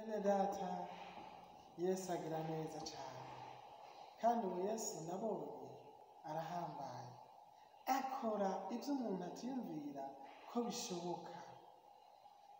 Bene data, Yesu agira neza cyane, kandi uwo Yesu nabonye arahambaye, akora ibyo umuntu atiyumvira ko bishoboka.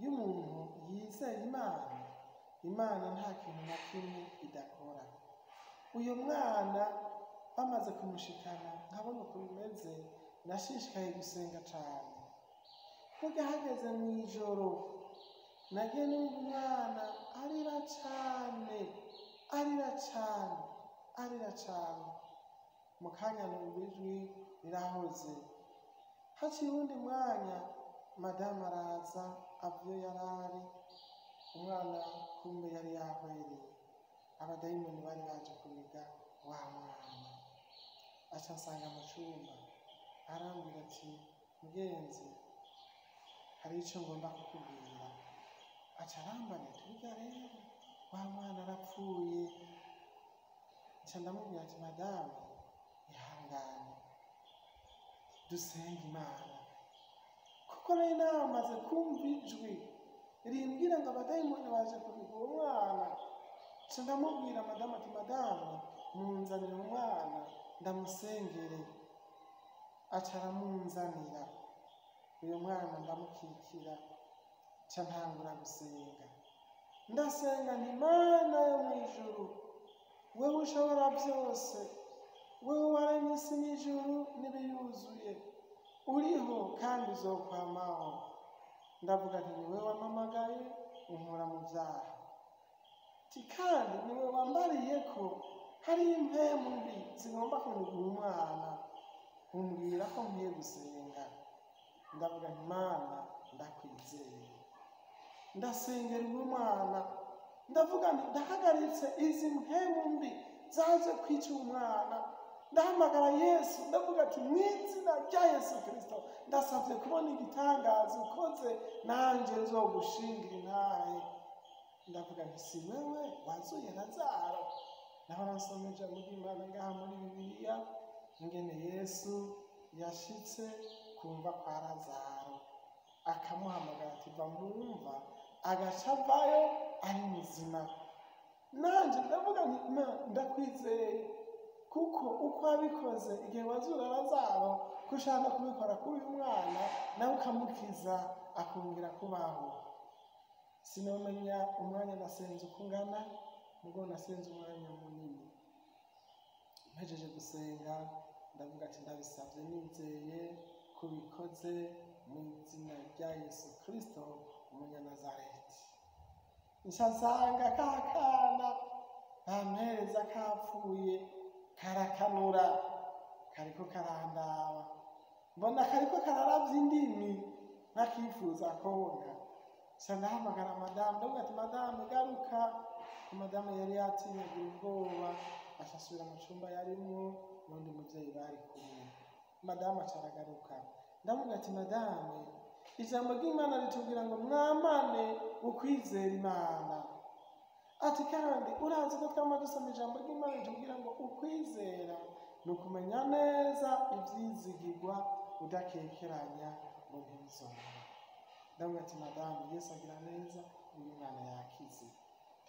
Iyo umuntu yizeye Imana, Imana nta kintu na kimwe idakora. Uyu mwana bamaze kumushikana nkabona uko bimeze, nashishikaye gusenga cyane. Burya hageze mu ijoro, nagiye numva umwana arira cane, arira cane, arira cane. Mu kanya numva ijwi rirahoze. Haciye uwundi mwanya, madamu araza ava iyo yari ari, umwana kumbe yari yahwereye. Abadayimoni bari baje kuniga wa mwana. Aca ansanga mu cumba, arambwira ati: "Mugenzi, hari ico ngomba kukubwira." Aca arambarira ati: "Burya rero wa mwana arapfuye." Nca ndamubwira ati: "Madamu, ihangane, dusenge Imana." Kuko nari namaze kumva ijwi rimbwira ngo abadayimoni baje kuniga uwo mwana. Nca ndamubwira madamu ati: "Madamu, munzanire umwana ndamusengere." Aca aramunzanira uyu mwana, ndamukikira, nca ntangura gusenga. Ndasenga nti: "Mana yo mu ijuru, wewe ushobora byose, wewe waremye isi n'ijuru n'ibiyuzuye, uriho kandi uzokwamaho." Ndavuga nti: "Ni wewe wampamagaye unkura mu byaha." Ati: "Kandi ni wewe wambariye ko hari impemu mbi zigomba kuniga umwana, umbwira ko nkwiye gusenga." Ndavuga nti: "Mana, ndakwizeye." Ndasengera uwo mwana, ndavuga nti: "Ndahagaritse izi mpemu mbi zaje kwica uwo mwana." Ndahamagara Yesu, ndavuga ati: "Mu izina rya Yesu Kirisito, ndasabye kubona igitangaza ukoze, nanjye nzogushingira intahe." Ndavuga nti: "Si wewe wazuye Lazaro?" Naho nsoma ijambo ry'Imana ngaha muri Bibiliya, ingene Yesu yashitse kumva kwa Lazaro, akamuhamagara ati: "Va mu mva," agaca avayo ari muzima. Nanje ndavuga nti: "Mana, ndakwizeye, kuko uko wabikoze igihe wazura Lazaro, ko ushaka no kubikora kuri uyu mwana, nawe ukamukiza akongera kubaho." Sinomenya umwanya nasenze uko ungana, mugo nasenze umwanya munini. Mpejeje gusenga, ndavuga ati: "Ndabisabye nizeye ko ubikoze mu izina rya Yesu Kirisito umunyanazareti." Nca nsanga ka kana bampereza kapfuye karakanura, kariko karandaba, mbona kariko kararavya indimi nkakifuza konka. Nca ndahamagara madamu, ndavuga ati: "Madamu, garuka." Madamu yari yatinyagira ubwoba, aca asubira mu cumba yarimwo n'undi muvyeyi bari kumwe. Madamu aca aragaruka. Ndavuga ati: "Madamu, ijambo ry'Imana ritubwira ngo mwamane ukwizera Imana." Ati: "Kandi urazi ko twama dusoma ijambo ry'Imana ritubwira ngo ukwizera ni ukumenya neza ivyizigirwa, udakekeranya ngo ntibizoba." Ndavuga ati: "Madamu, Yesu agira neza, uyu mwana yakize.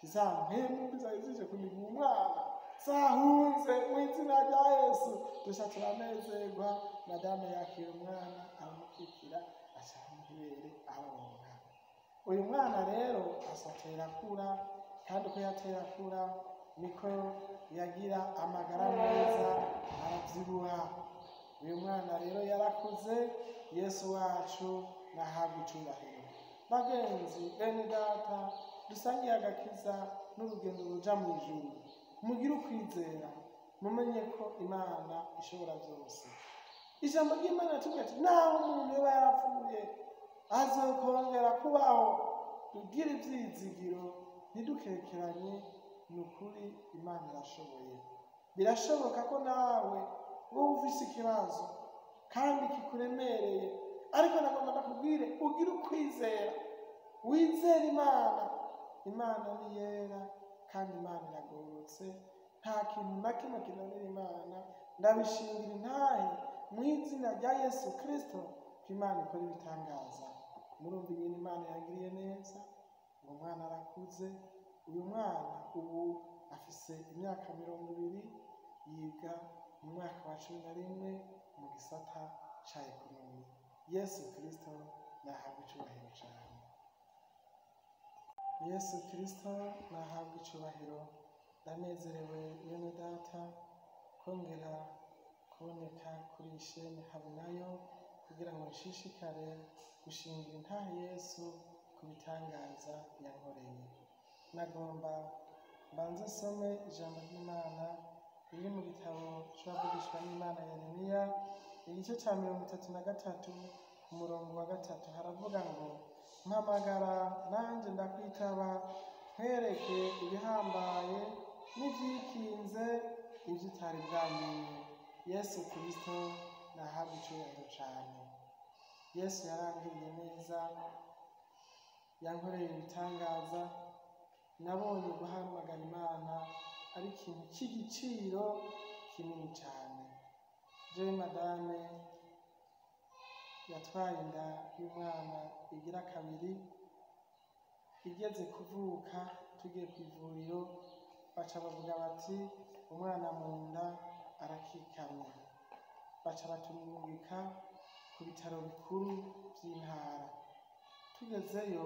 Za mpemu mbi zari zije kuniga umwana zahunze mu izina rya Yesu." Duca turanezerwa. Madamu yakira umwana, aramukikira, aca aramuha ibere, aronka. Uyu mwana rero aca atera akura, kandi uko yatera akura niko yagira amagara meza, aravyibuha. Uyu mwana rero yarakuze. Yesu wacu nahabwa icubahiro. Bagenzi, bene data dusangiye agakiza n'urugendo ruja mu ijuru, mugire ukwizera, mumenye ko Imana ishobora byose. Ijambo ry'Imana ritubwira ati: "Naho umuntu yoba yarapfuye, azokongera kubaho." Tugire ivyizigiro, ntidukekeranye. Ni ukuri Imana irashoboye. Birashoboka ko nawe wowe ufise ikibazo kandi kikuremereye, ariko nagomba ndakubwire ugire ukwizera, wizere Imana. Imana ni yera kandi Imana iragororotse, nta kintu na kimwe kinanira Imana. Ndabishingira intahe mu izina rya Yesu Kirisito ko Imana ikora ibitangaza. Murumva ingene Imana yagiriye neza. Uwo mwana arakuze. Uyu mwana ubu afise imyaka 20, yiga mu mwaka wa 11 mu gisata ca ekonomi. Yesu Kristo nahabwa icubahiro cane. Yesu Kristo nahabwa icubahiro. Ndanezerewe bene data kongera kuboneka kuri iyi shene Habonayo kugira ngo nshishikare gushingira intahe Yesu ku bitangaza yankoreye. Nagomba mbanze nsome ijambo ry'Imana riri mu gitabo c'uwavugishwa n'Imana Yeremiya, igice ca 33 ku murongo wa 3, haravuga ngo: mpamagara nanje ndakwitaba, nkwereke ibihambaye n'ivyikinze ivyo utari bwamenye. Yesu Kristo nahabwa icubahiro cane. Yesu yarangiriye neza, yankoreye ibitangaza. Nabonye guhamagara Imana ari ikintu c'igiciro kinini cane. Jewe madame yatwaye inda y'umwana igira kabiri, igeze kuvuka tugiye kw'ivuriro baca bavuga bati umwana mu nda arakikamye. Baca batumwungika ku bitaro bikuru vy'intara. Tugezeyo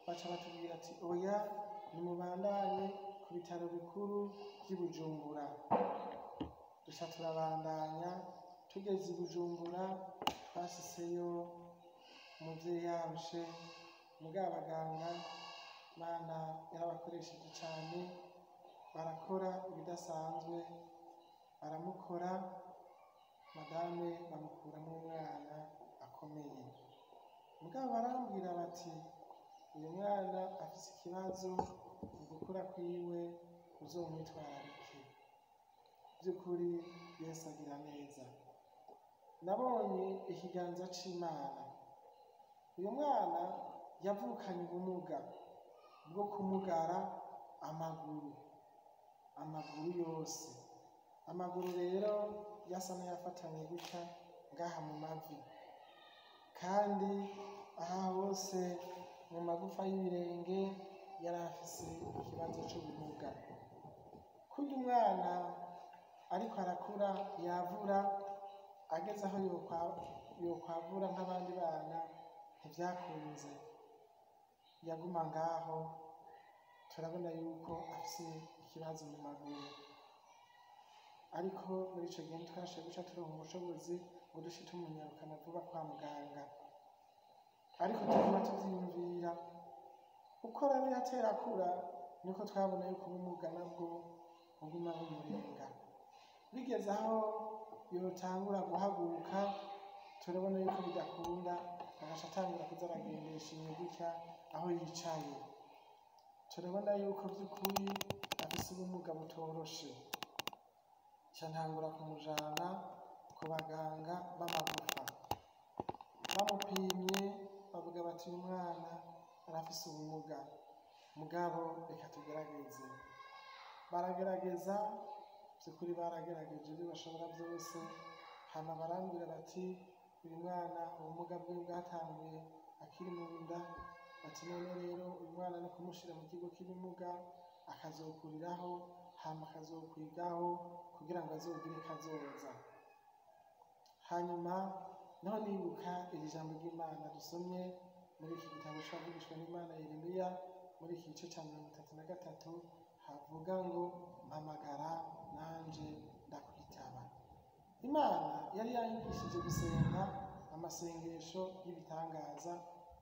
baca batubwira ati oya, nimubandanye ku bitaro bikuru vy'i Bujumbura. Duca turabandanya, tugeze i Bujumbura twashiseyo umuvyeyi yarushe, mugabo abaganga Imana yarabakoresheje cane, barakora ibidasanzwe, baramukora, madame bamukuramwo umwana akomeye. Mugabo barambwira bati uyu mwana afise ikibazo mu gukura kwiwe, uzomwitwararike. Vy'ukuri Yesu agira neza. Nabonye ikiganza c'Imana. Uyu mwana yavukanye ubumuga bwo kumugara amaguru, amaguru yose. Amaguru rero yasa n'ayafatanye gutya ngaha mu mavi, kandi aha hose mu magufa y'ibirenge yari afise ikibazo c'ubumuga. Kurya umwana ariko arakura yavura, ageze aho yokwavura nk'abandi bana ntivyakunze, yaguma ngaho. Turabona yuko afise ikibazo mu maguru, ariko muri ico gihe ntitwashoboye guca turonka ubushobozi ngo duce tumunyarukana vuba kwa muganga, ariko tuguma tuvyiyumvira. Uko rero yatera akura niko twabona yuko ubumuga nabwo buguma bumurenga. Bigeze aho yotangura guhaguruka, turabona yuko bidakunda, agaca atangura kuza aragendesha inyuma gutya aho yicaye. Turabona yuko vy'ukuri afise ubumuga butoroshe. Nca ntangura kumujana ku baganga b'amagufa. Bamupimye bavuga bati uyu mwana arafise ubumuga, mugabo reka tugerageze. Baragerageza, vy'ukuri baragerageje ivyo bashobora vyose, hama barambwira bati uyu mwana ubumuga bwiwe bwatanguye akiri mu nda, bati none rero uyu mwana no kumushira mu kigo k'ibimuga akazokuriraho, hama akazokwigaho kugira ngo azogire kazoza. Hanyuma naho nibuka iri jambo ry'Imana dusomye muri iki gitabo c'uwavugishwa n'Imana Yeremiya, muri iki gice ca 33, havuga ngo mpamagara nanje ndakwitaba. Imana yari yanyigishije gusenga amasengesho y'ibitangaza,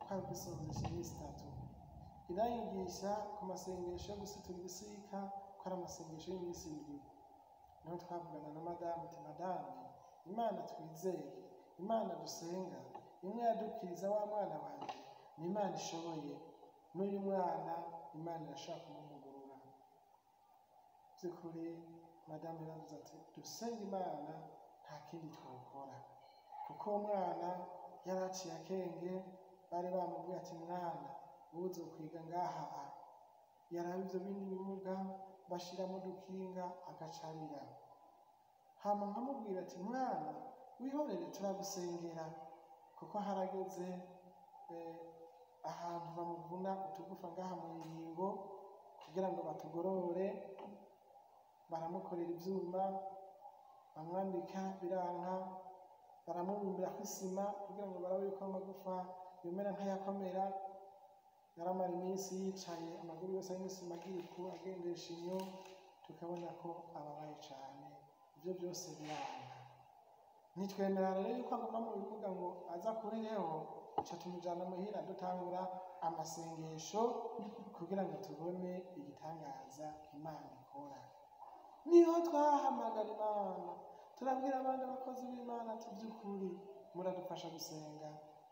kwari kwisonzesha iminsi 3. Iranyigisha ku masengesho yo gusitura ibisika, ko ari amasengesho y'iminsi 7. Niho twavugana na madamu ati madame, Imana twizeye, Imana dusenga, imwe yadukiriza wa mwana wanje, ni Imana ishoboye. N'uyu mwana Imana irashaka kumumugurura. Vy'ukuri madamu yaravuze ati dusenge Imana, nta kindi twokora, kuko uwo mwana yaraciye akenge. Bari bamubwiye ati mwana uzokwiga ngaha, yaraba ivyo bindi bimuga bashiramo udukinga agacarira. Hama nkamubwira ati mwana wihorere, turagusengera, kuko harageze ahantu bamuvuna utugufa ngaha mu ngingo, ku kugira ngo batugorore. Baramukorera ivyuma, bamwambika biranka, baramubumbirako isima kugira ngo barabe yuko amagufa yomera nk'ayakomera. Yaramara iminsi yicaye, amaguru yose arimwo isima, agiye agendesha inyo, tukabona ko ababaye cane. Ivyo byose biranka. Ntitwemera rero yuko aguma mu bibuga ngo aza kurireho, ca tumujana muhira, dutangura amasengesho kugira ngo tubone igitangaza Imana ikora. Niho twahamagara Imana, turabwira abandi abakozi b'Imana ati by'ukuri muradufasha gusenga.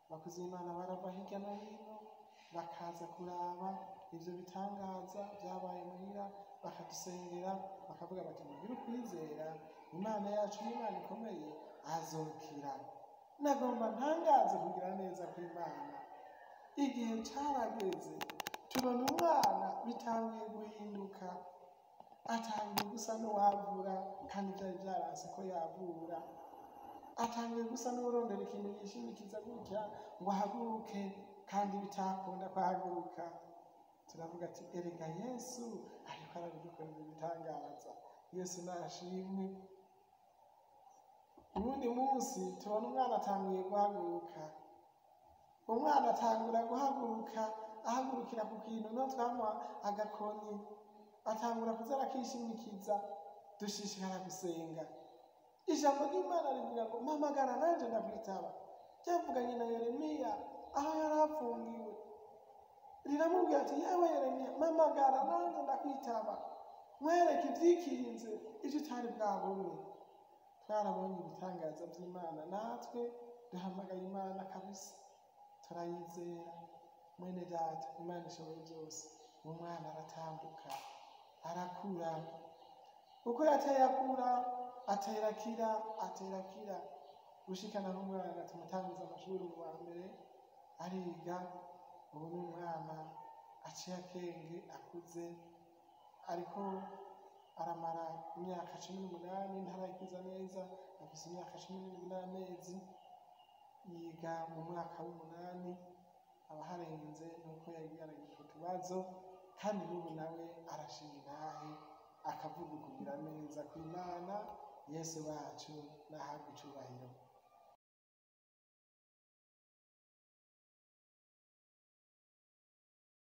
Abakozi b'Imana barava hirya no hino bakaza kuraba ivyo bitangaza vyabaye muhira, bakadusengera, bakavuga bati mugire ukwizera, Imana yacu ni Imana ikomeye, azokira. Nagomba ntangaze kugira neza kw'Imana. Igihe carageze tubona umwana bitanguye guhinduka, atanguye gusa n'uwavura kandi vyari vyaranse ko yavura, atanguye gusa n'uwurondera ikintu yishimikiza gutya ngo ahaguruke kandi bitakunda ko ahaguruka. Turavuga ati erega Yesu ariko arabidukorera ibitangaza, Yesu nashimwe. Uwundi munsi tubona umwana atanguye guhaguruka, umwana atangura guhaguruka ahagurukira ku kintu no twamuha agakoni, atangura kuza arakishimikiza. Dushishikara gusenga. Ijambo ry'Imana rivuga ngo mpamagara nanje ndakwitaba. Ryavuganye na Yeremiya aho yari afungiwe, riramubwira ati yewe Yeremiya, mpamagara nanje ndakwitaba, nkwereke ivyikinze ivyo utari bwabone. Twarabonye ibitangaza vy'Imana, natwe duhamagaye Imana kabisa, turayizera. Mwene data, Imana ishoboye byose. Umwana aratambuka, arakura. Uko yateye akura, atera akira, atera akira, gushikana n'umwana tumutanguza amashuri mu wa mbere, ariga. Ubu ni umwana aciye akenge, akuze, ariko aramara imyaka 18, ntarayikiza neza, afise imyaka 17 n'amezi, yiga mu mwaka w'umunani, aba harenze nuko yagiye aragira utubazo, kandi n'ubu nawe arashinga intahe akavuga ukugira neza kw'Imana. Yesu wacu nahabwe icubahiro.